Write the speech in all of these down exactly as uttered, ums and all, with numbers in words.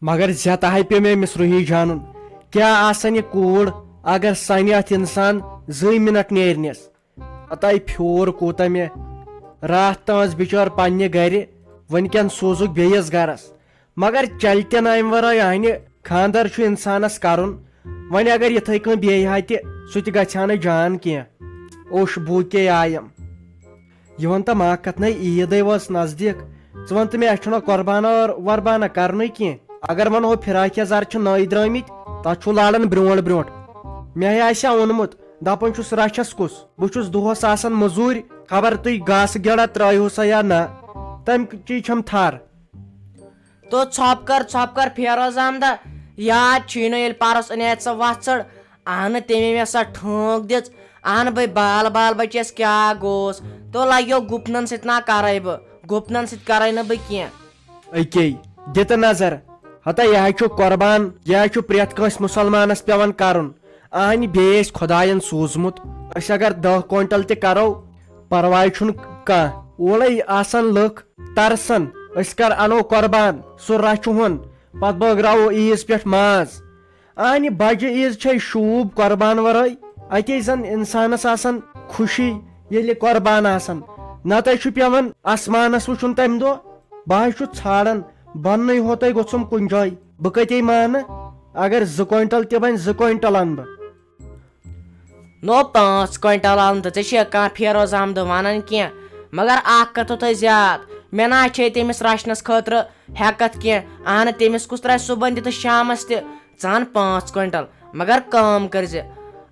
مگر زیتہٕ ہاے پیوٚو مےٚ أمِس روحی جانُن۔ کیٛاہ آسن یہِ کوٗر، اگر سنہِ اتھ انسان زٕے منٹ نیرنس؟ پتاے پھیوٗر کوٗتاہ مےٚ۔ راتھ تام ٲس بِچٲر پننہِ گرِ، وٕنکٮ۪ن سوٗزُکھ بیٚیِس گرس۔ مگر چلہِ تہِ نہٕ امہِ ورٲے اہنہِ۔ خانٛدر چھُ انسانس کرُن، وۄنۍ اگر یِتھے کٔنۍ بیٚیہِ ہا تہِ، سُہ تہِ گژھِ ہا نہٕ جان کینٛہہ۔ اوٚش بوٗکے آیم۔ یہِ وَن تہٕ ما کتھ، نَے عیٖدے وٲژ نزدیٖک۔ ژٕ وَن تہٕ مےٚ، اَسہِ چھُنہ قۄربانہ اور وربانہ کرنُے کینٛہہ؟ اگر وَنہو فراق یزار چھِ نٔوۍ درٛٲمٕتۍ، تَتھ چھُو لاران برٛونٛٹھ برٛونٛٹھ۔ مےٚ ہے آسہِ ہا اوٚنمُت، دَپان چھُس رَچھَس کُس؟ بہٕ چھُس دۄہَس آسان مٔزوٗرۍ، خبر تُہۍ گاسہٕ گیڑا ترٛٲیِو سا یا نہ، تَمہِ چی چھَم تھر۔ تو ژھۄپ کر، ژھۄپ کر فیروز احمدہ، یاد چھُے نہٕ ییٚلہِ پرُس اَنے ژےٚ وَژھٕڑ، اہنہٕ تٔمۍ مےٚ سۄ ٹھٲنٛک دِژ، اہنہٕ بٔے بال بال بچیس کیٛاہ گوس، تو لگیو گُپنن سۭتۍ نا کرے بہٕ، گُپنن سۭتۍ کرے نہٕ بہٕ کینٛہہ۔ أکے دِ تہٕ نظر، ہتا یہِ ہا چھُ قۄربان، یہِ ہا چھُ پرٛٮ۪تھ کٲنٛسہِ مُسلمانس پٮ۪وان کرُن۔ اہنہِ بیٚیہِ ٲسۍ خۄداین سوٗزمُت، أسۍ اگر دَہ کوینٹل تہِ کرو، پرواے چھُنہٕ کانٛہہ۔ اولے آسن لُکھ ترسان، أسۍ کر انو قۄربان، سُہ رچھہون، پتہٕ بٲگراوو عیٖز پٮ۪ٹھ ماز۔ اہنہِ بجہِ عیٖز چھے شوٗب قۄربان ورٲے۔ اتے زن انسانس آسن خوشی ییٚلہِ قۄربان آسن، نتہٕ چھُ پٮ۪وان آسمانس وٕچھُن تمہِ دۄہ۔ بہٕ حظ چھُس ژھانڈان، بننُے ہوتَے گوٚژھُم کُنہِ جایہِ۔ بہٕ کتے مانہٕ؟ اگر زٕ کوینٹل تہِ بنہِ، زٕ کوینٹل انہٕ بہٕ۔ نو پانٛژھ کوینٹل انہٕ تہٕ ژےٚ چھےٚ کانٛہہ فیروز احمد ونان کینٛہہ؟ مگر اکھ کتھ تھٲے یاد، مےٚ نہ چھے تٔمِس رچھنس خٲطرٕ ہٮ۪کتھ کینٛہہ۔ اہنہٕ تٔمِس کُس ترٛاوِ صُبحن تہِ تہٕ شامس تہِ؟ ژٕ ان پانٛژھ کوینٹل، مگر کٲم کٔرزِ،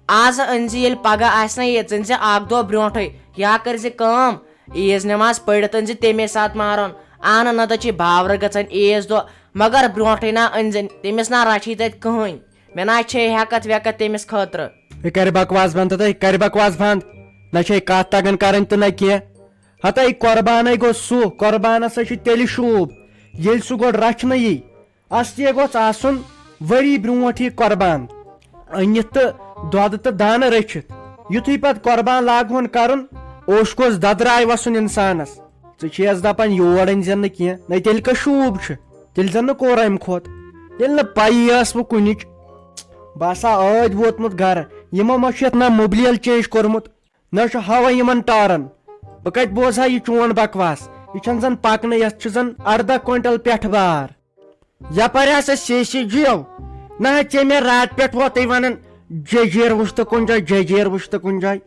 آز أنزِ، ییٚلہِ پگاہ آسہِ نہ یہِ، ژٕ أنزِ اکھ دۄہ برونٹھے۔ یا کٔرزِ کٲم، عیٖز نماز پٔرِتھ أنزِ تمے ساتہٕ مارُن۔ اہنہٕ نتہٕ چھِ باورٕ گژھان عیٖز دۄہ، مگر برونٹھے نہ أنزِ، تٔمِس نہ رچھی تتہِ کٕہٕنۍ۔ مےٚ نہ چھے ہٮ۪کتھ وٮ۪کتھ تٔمِس خٲطرٕ۔ یہِ کرِ بکواس بند تہٕ یہِ کرِ بکواس بند۔ نہ چھے کتھ تگان کرٕنۍ تہٕ نہ کینٛہہ۔ ہتا یہِ قۄربانے گوٚو سُہ، قۄربانس سۭتۍ چھُ تیٚلہِ شوٗب، ییٚلہِ سُہ گۄڈٕ رچھنہٕ یی۔ اصلی گوٚژھ آسُن ؤری برونٛٹھ یہِ قۄربان أنِتھ تہٕ دۄدٕ تہٕ دانہٕ رٔچھِتھ۔ یُتھُے پتہٕ قۄربان لاگہون کرُن، اوٚش گوٚژھ ددراے وسُن انسانس۔ ژٕ چھیس دپان یور أنۍ زٮ۪ن نہٕ کینٛہہ، نَے تیٚلہِ کۄس شوٗب چھِ؟ تیٚلہِ زن نہٕ کوٚر امہِ کھۄتہٕ۔ ییٚلہِ نہٕ پَیی ٲس وۄنۍ کُنِچ۔ بہٕ ہسا ٲدۍ ووتمُت گرٕ، یِمو ما چھُ یتھ نہ مُبلیل چینج کوٚرمُت، نہ چھُ ہوا یِمن ٹارن۔ بہٕ کتہِ بوزٕ ہا یہِ چون بکواس؟ یہِ چھَنہٕ زن پکنٕے، یتھ چھُ زن ارداہ کوینٹل پٮ۪ٹھٕ بار۔ یپٲرۍ ہسا سی سی جی او، نہ حظ ژےٚ مےٚ راتہٕ پٮ۪ٹھ ووتُے ونان، ججیر وٕچھ تہٕ کُنہِ جایہِ، ججیر وٕچھ تہٕ کُنہِ جایہِ۔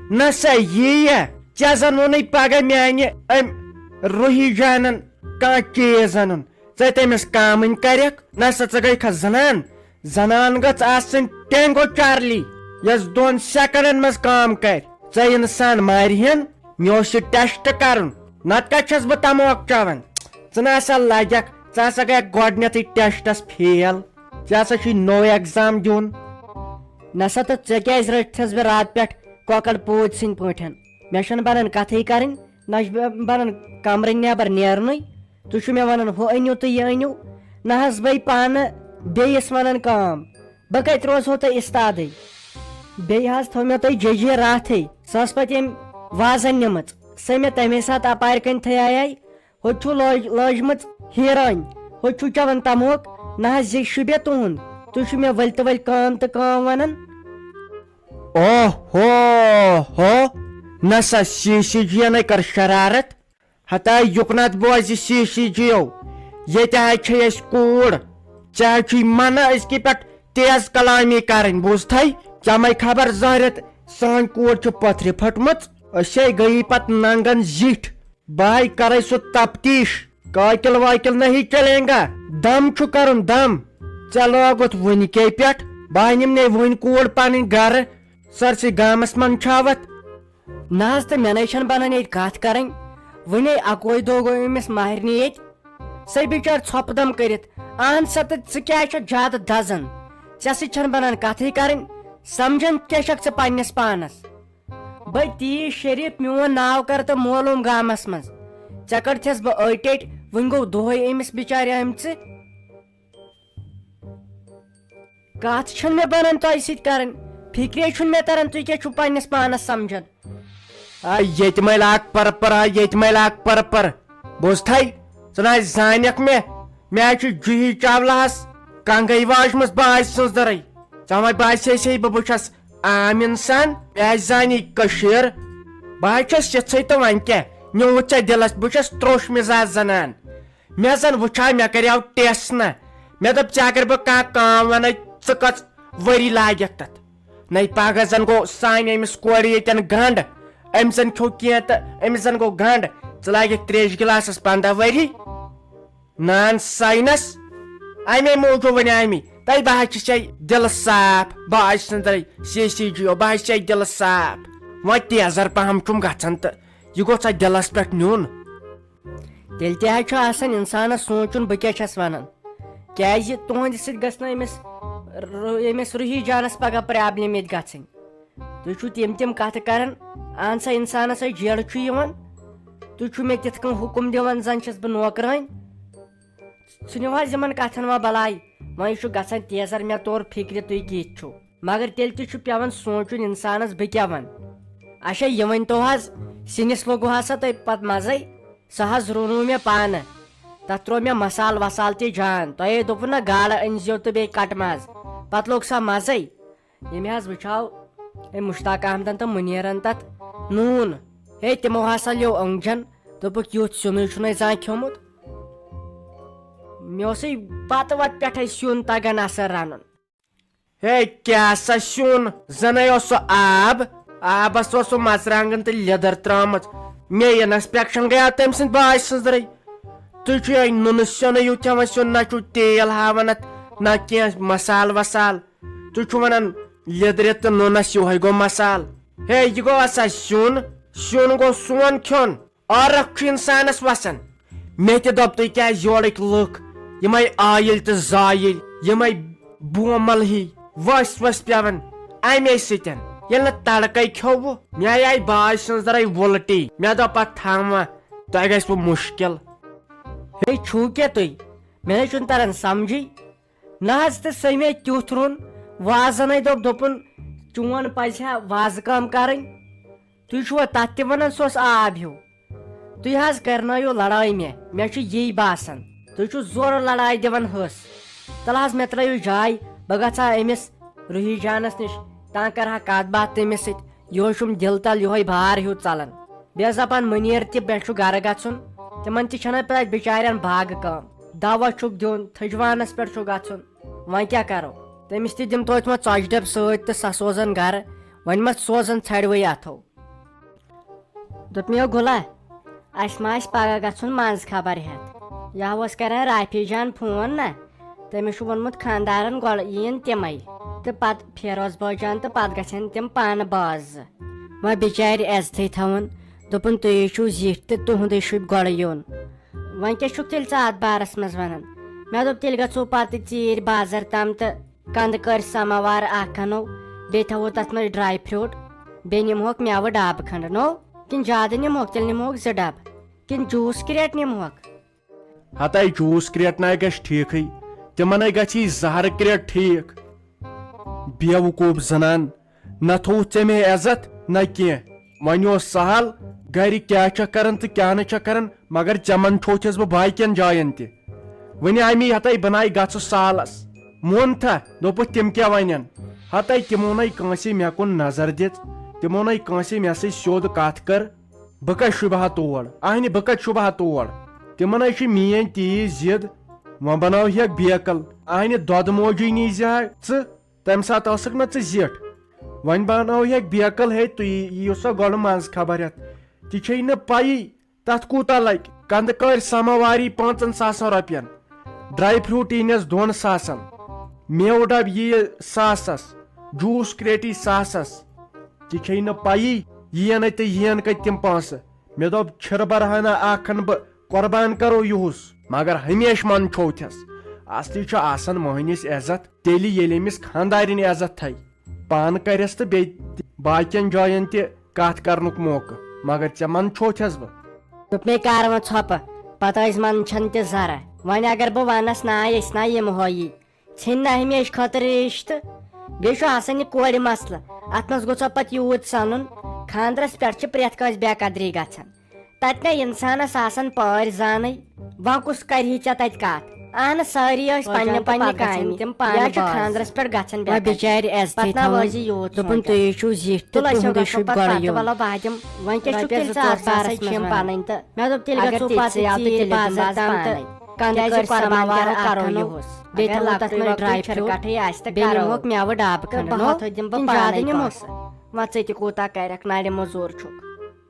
نہ سا یی یا، ژےٚ زن ووٚنُے پگاہ میانہِ أمۍ روحی جانن کانٛہہ چیٖز انُن، ژےٚ تٔمِس کامٕنۍ کرکھ، نہ سا ژٕ گٔیکھا زنان؟ زنان گٔژھ آسٕنۍ ٹینگو چارلی، یۄس دۄن سیکنڈن منٛز کٲم کرِ۔ ژےٚ انسان مارِ ہن، مےٚ اوس یہِ ٹیسٹ کرُن، نتہٕ کتہِ چھس بہٕ تموک چٮ۪وان؟ ژٕ نہ سا لجکھ، ژٕ ہسا گٔیکھ گۄڈٕنیتھٕے ٹیسٹس فیل، ژےٚ ہسا چھُے نوٚو ایگزام دیُن۔ نہ سا تہٕ ژےٚ کیازِ رٔٹتھس بہٕ راتہٕ پٮ۪ٹھ کۄکر پوٗتۍ سٕنٛدۍ پٲٹھۍ؟ مےٚ چھنہٕ بنان کتھٕے کرٕنۍ، نہ چھُ مےٚ بنان کمرٕ نٮ۪بر نیرنُے۔ تُہۍ چھِو مےٚ ونان ہُہ أنِو تہٕ یہِ أنِو۔ نہ حظ، بے پانہٕ بیٚیِس ونان کٲم۔ بہٕ کتہِ روزہو تۄہہِ استادٕے؟ بیٚیہِ حظ تھٲو مےٚ تۄہہِ ججہِ راتھٕے۔ سۄ ٲس پتہٕ أمۍ وازن نِمٕژ۔ سۄ مےٚ تمے ساتہٕ اپارِ کنۍ تھے آیے۔ ہوٚتہِ چھُو لٲج-، لٲجمٕژ ہیٖرٲنۍ۔ ہوٚتہِ چھُو چٮ۪وان تموک۔ نہ حظ، یہِ شوٗبیا تُہُنٛد۔ تُہۍ چھِو مےٚ ؤلۍ تہٕ ؤلۍ کٲم تہٕ کٲم ونان۔ اوہ ہو ہو، نہ سا سی سی جی ینَے کر شرارت۔ ہتا یُکنتھ بوزِ سی سی جی یو، ییٚتہِ حظ چھے اَسہِ کوٗر۔ ژےٚ حظ چھُے منع أزکہِ پٮ۪ٹھ تیز کلامی کرٕنۍ، بوٗزتھے؟ ژےٚ مَے خبر زٲہرِتھ سٲنۍ کوٗر چھِ پٔتھرِ پھٔٹمٕژ۔ أسے گٔیی پتہٕ ننگن زِٹھۍ۔ بہٕ ہاے کرے سُہ تفتیش، قاتل واتل نہیں چلیں گا۔ دم چھُ کرُن دم۔ ژےٚ لوگُتھ وُنہِ کے پٮ۪ٹھ؟ بہٕ ہاے نِم نے وُنہِ کوٗر پنٕنۍ گرٕ، سٲرسٕے گامس منٛز چھاوتھ۔ نہ حظ، تہٕ مےٚ نے چھَنہٕ بنان ییٚتہِ کتھ کرٕنۍ۔ وُنے اکوے دۄہ گوٚو أمِس ماہرنہِ ییٚتہِ۔ سۄ بِچٲر ژھۄپہٕ دم کٔرِتھ۔ اہن سا، تہٕ ژٕ کیٛازِ چھکھ زیادٕ دزان؟ ژےٚ سۭتۍ چھَنہٕ بنان کتھٕے کرٕنۍ۔ سمجھان کیٛاہ چھکھ ژٕ پننِس پانس؟ بے تیٖژ شریف، میون ناو کر تہٕ معلوم گامس منٛز۔ ژےٚ کڑتھس بہٕ أٹۍ أٹۍ، وُنہِ گوٚو دۄہے أمِس بِچارِ آمژِ۔ کتھ چھنہٕ مےٚ بنان تۄہہِ سۭتۍ کرٕنۍ، فکرے چھُنہٕ مےٚ تران تُہۍ کیٛاہ چھِو پننِس پانس سمجھان۔ آ، ییٚتہِ مَے لاگ پرپر، آ، ییٚتہِ مَے لاگ پرپر۔ بوٗزتھے؟ ژٕ نہ حظ زانکھ مےٚ، مےٚ حظ چھُ جوہی چاولہس کنگے واجمٕژ باج سٕنٛز دٔرٕے۔ ژےٚ وۄنۍ باسے سے بہٕ، بہٕ چھَس عام انسان، مےٚ حظ زانی کٔشیٖر۔ بہٕ حظ چھَس یِژھٕے تہٕ وۄنۍ کیٛاہ؟ نیوٗتھ ژےٚ دِلس، بہٕ چھَس تروٚش مِزاز زنان۔ مےٚ زن وٕچھا، مےٚ کریاو ٹیس نہ۔ مےٚ دوٚپ، ژےٚ اگر بہٕ کانٛہہ کٲم ونَے، ژٕ کٔژ ؤری لاگکھ تتھ؟ نَے پگاہ زن گوٚو سانہِ أمِس کورِ ییٚتٮ۪ن گنڈ، أمۍ زن کھیوٚو کینٛہہ تہٕ أمِس زن گوٚو گنڈ۔ ژٕ لاگکھ تریش گلاسس پنٛداہ ؤری؟ نان ساینس۔ امے موٗجوٗب ونیاو مےٚ تۄہہِ، بہٕ حظ چھسے دِلہٕ صاف، بہٕ حظ چھُس نہٕ تۄہہِ سی سی جی او، بہٕ حظ چھسے دِلہٕ صاف۔ وۄنۍ تیزر پہم چھُم گژھان تہٕ یہِ گوٚو ژےٚ دِلس پٮ۪ٹھ نیُن۔ تیٚلہِ تہِ حظ چھُ آسان انسانس سونٛچُن، بہٕ کیٛاہ چھس ونان؟ کیٛازِ تُہنٛدِ سۭتۍ گژھِ نہٕ أمِس، ر-، أمِس روحی جانس پگاہ پرابلم ییٚتہِ گژھٕنۍ؟ تُہۍ چھِو تِم تِم کتھٕ کران، اہن سا انسانس ہے جیڑٕ چھُ یِوان۔ تُہۍ چھِو مےٚ تِتھ کٔنۍ حُکُم دِوان زن چھَس بہٕ نوکرٲنۍ۔ ژھٕنِو حظ یِمن کتھن وۄنۍ بلاے۔ وۄنۍ چھُ گژھان تیزر، مےٚ توٚر فکرِ تُہۍ کِتھ چھِو۔ مگر تیٚلہِ تہِ چھُ پٮ۪وان سونٛچُن انسانس، بہٕ کیٛاہ ونہٕ؟ اچھا، یہِ ؤنۍ تو حظ، سِنِس لوٚگوُ ہسا تۄہہِ پتہٕ مزے؟ سُہ حظ روٚنوُ مےٚ پانہٕ۔ تتھ تروو مےٚ مسالہٕ وسالہٕ تہِ جان۔ تۄہے دوٚپوُ نہ گاڈٕ أنۍ زیو تہٕ بیٚیہِ کٹہٕ ماز۔ پتہٕ لوٚگ سا مزے۔ ییٚمہِ حظ وٕچھاو أمۍ مشتاق احمدن تہٕ منیرن تتھ نوٗن۔ ہے، تِمو ہسا لیو أنٛگجن، دوٚپُکھ، "یُتھ سیُنُے چھُنہٕ أسۍ زانٛہہ کھیوٚمُت۔" مےٚ اوسُے پتہٕ وتہٕ پٮ۪ٹھے سیُن تگان اصل رنُن۔ ہے، کیٛاہ سا سیُن؟ زنے اوس سُہ آب، آبس اوس سُہ مرژٕوانٛگن تہٕ لیٚدٕر ترٲومٕژ۔ مےٚ یہِ انسپیکشن گٔیاو تٔمۍ سٕنٛدِ باجہِ سٕنٛز دٔرٕے۔ تُہۍ چھِو یہِ نُنہٕ سیُنٕے یوت کھٮ۪وان، سیُن نہ چھُو تیل ہاوان اتھ، نہ کینٛہہ مسالہٕ وسالہٕ۔ تُہۍ چھِو ونان لیٚدرِ تہٕ نُنس یِہوے گوٚو مسالہٕ۔ ہے، یہِ گوٚو ہسا سیُن، سیُن گوٚو سون کھیوٚن۔ عٲرق چھُ انسانس وسان۔ مےٚ تہِ دوٚپ، تُہۍ کیٛازِ یورٕکۍ لُکھ، یِمے آیِل تہٕ زایِل، یِمے بومل ہی ؤسۍ ؤسۍ پٮ۪وان امے سۭتۍ؟ ییٚلہِ نہٕ تڑکے کھیوٚوُ، مےٚ آیہِ باج سٕنٛز دٔرے وُلٹی۔ مےٚ دوٚپ، پتہٕ تھاوٕ وۄنۍ، تۄہہِ گژھِوٕ مُشکل۔ ہے، چھُو کیٛاہ تُہۍ؟ مےٚ نَے چھُنہٕ تران سمجھٕے۔ نہ حظ، تہٕ سُہ مےٚ تیُتھ روٚن، وازنَے دوٚپ، دوٚپُن، "چون پَزِ ہا وازٕ کٲم کَرٕنۍ۔ تُہۍ چھُوا تَتھ تہِ وَنان سُہ اوس آب ہیوٗ؟ تُہۍ حظ کَرنٲیِو لڑٲے مےٚ، مےٚ چھُ یی باسان۔ تُہۍ چھِو زورٕ لڑاے دِوان حٕس۔ تَلہٕ حظ مےٚ ترٛٲیِو جاے، بہٕ گژھٕ ہا أمِس روحی جانَس نِش، تاں کَرٕ ہا کَتھ باتھ تٔمِس سۭتۍ۔ یِہوٚے چھُم دِل تَل یِہوٚے بار ہیوٗ ژَلان۔ بے زبان مُنیٖر تہِ، مےٚ چھُ گرٕ گژھُن، تِمن تہِ چھنہٕ پتہٕ بِچارٮ۪ن باغہٕ کٲم، دوا چھُکھ دیُن، تھٔجوانس پٮ۪ٹھ چھُ گژھُن، وۄنۍ کیٛاہ کرو؟ تٔمِس تہِ دِم توتہِ وۄنۍ ژۄچہِ ڈٔبۍ سۭتۍ تہٕ سۄ سوزن گرٕ، وۄنۍ ما سوزن ژھرِوٕے اتھو۔ دوٚپ مےٚ، "گُلا، اسہِ ما آسہِ پگاہ گژھُن منٛز خبر ہٮ۪تھ؟" یہِ اوس کران رافی جان فون نہ، تٔمِس چھُ ووٚنمُت خانٛدارَن گۄڈٕ یِیِن تِمَے تہٕ پَتہٕ فیروز بٲے جان تہٕ پَتہٕ گژھن تِم پانہٕ باز زٕ۔ وۄنۍ بِچارِ عزتھٕے تھاوُن، دوٚپُن، "تُہۍ چھِو زِٹھۍ تہٕ تُہُنٛدُے چھُ گۄڈٕ یُن۔ وۄنۍ کیٛاہ چھُکھ تیٚلہِ ژٕ اَتھ بارَس منٛز وَنان؟" مےٚ دوٚپ، "تیٚلہِ گژھو پَتہٕ ژیٖرۍ بازر تام تہٕ کَنٛدٕ کٔرۍ سَماوار اَکھ اَنو، بیٚیہِ تھاوو تَتھ منٛز ڈراے فروٗٹ، بیٚیہِ نِمہوکھ مٮ۪وٕ ڈَبہٕ کھنٛڈ، نو؟ کِنہٕ زیادٕ نِمہوکھ؟ تیٚلہِ نِمہوکھ زٕ ڈَبہٕ، کِنہٕ جوٗس کرٛیٹ نِمہوکھ؟" ہتے جوٗس کرٛیٹ نَے گژھِ ٹھیٖکھٕے، تِمَن نَے گژھِ یہِ زہرٕ کرٛیٹ ٹھیٖک۔ بیوقوٗف زنان، نہ تھوٚوُتھ ژےٚ مےٚ عزت نہ کینٛہہ۔ وۄنۍ اوس سہل، گرِ کیٛاہ چھکھ کران تہٕ کیٛاہ نہٕ چھکھ کران، مگر ژےٚ منٛدچھوتھس بہٕ باقین جاین تہِ۔ وۄنۍ آیہِ مےٚ یتھے بناے گژھٕ سہلس۔ مون تھا، دوٚپُتھ، تِم کیٛاہ ونن؟ ہتے تِمو نَے کٲنٛسے مےٚ کُن نظر دِژ، تِمو نَے کٲنٛسے مےٚ سۭتۍ سیوٚد کتھ کٔر۔ بہٕ کتہِ شوٗبہٕ ہا تور؟ اہنہِ، بہٕ کتہِ شوٗبہٕ ہا تور؟ تِمن ہے چھِ میٲنۍ تیٖژ ضد۔ وۄنۍ بناوہیکھ بیکل۔ اہنہِ، دۄدٕ موجی نیٖزِ ہا ژٕ، تمہِ ساتہٕ ٲسٕکھ نہ ژٕ زِٹھ۔ وۄنۍ بناوہیکھ بیکل۔ ہے، تُہۍ یِیِو سا گۄڈٕ منٛز خبر ہٮ۪تھ۔ تہِ چھے نہٕ پَیی تتھ کوٗتاہ لگہِ۔ کندٕ کٲرۍ سماواری پانٛژن ساسن رۄپین، ڈراے فروٹ یِنس دۄن ساسن، میوٕ ڈبہٕ یِیہِ ساسس، جوٗس کریٹی ساسس۔ تہِ چھے نہٕ پَیی یِیَن اَتہِ تہٕ یِیَن کَتہِ تِم پونٛسہٕ۔ مےٚ دوٚپ، چھِرٕ برہانہ اَکھ اَنہٕ بہٕ، قۄربان کرو یُہُس۔ مگر ہمیشہٕ منٛدچھوتھس۔ اصلی چھُ آسان مۄہنِس عزت تیٚلہِ، ییٚلہِ أمِس خانٛدارِنۍ عزت تھایہِ۔ پانہٕ کرٮ۪س تہٕ بیٚیہِ تہِ باقین جاین تہِ کتھ کرنُک موقعہٕ، مگر ژےٚ منٛدچھوتھس بہٕ۔ دوٚپ مےٚ، کر وۄنۍ ژھۄپہٕ، پتہٕ ٲسۍ منٛدچھان تہِ ذرا۔ وۄنۍ اگر بہٕ ونس، نہ، أسۍ نہ یِمہوے۔ ژھیٚنۍ نہ ہمیشہِ خٲطرٕ رِشتہٕ۔ بیٚیہِ چھُ آسان یہِ کورِ مسلہٕ۔ اتھ منٛز گوٚژھ پتہٕ یوٗت سنُن۔ خانٛدرس پٮ۪ٹھ چھِ پرٛٮ۪تھ کٲنٛسہِ بے قدری گژھان۔ تتہِ نہ انسانس آسان پٲرۍ زانے۔ وۄنۍ کُس کرِ ہے ژےٚ تتہِ کتھ؟ اہن سٲری ٲسۍ پننہِ پننہِ کامہِ، تِم پانہٕ یا چھِ خانٛدرس پٮ۪ٹھ گژھان بیٚیہِ بِچارِ عزتھٕے تھاوان۔ دوٚپُن تُہۍ چھِو زِٹھۍ تہٕ تُہُنٛدُے چھُ گۄڈٕ یُن۔ تُلہٕ اَسہِ چھُ کینٛہہ چھُ تیٚلہِ ژار ژارس منٛز وَنان۔ پنٕنۍ تہٕ مےٚ دوٚپ تیٚلہِ اگر گژھو پتہٕ ژیٖرۍ بازر تام تہٕ قربان کیٛازِ کِژھ قربان سماوار کرو یِہُس۔ بیٚیہِ تُلو تتھ منٛز ڈراے فروٹ، بیٚیہِ نِمہوکھ مٮ۪وٕ ڈابہٕ کھنٛڈ، بہٕ ہتھ دِمہٕ بہٕ پانے زیادٕ نِمہوکھ۔ وۄنۍ ژٕ تہِ کوٗتاہ کرکھ، نرِ موٚزوٗر چھُکھ۔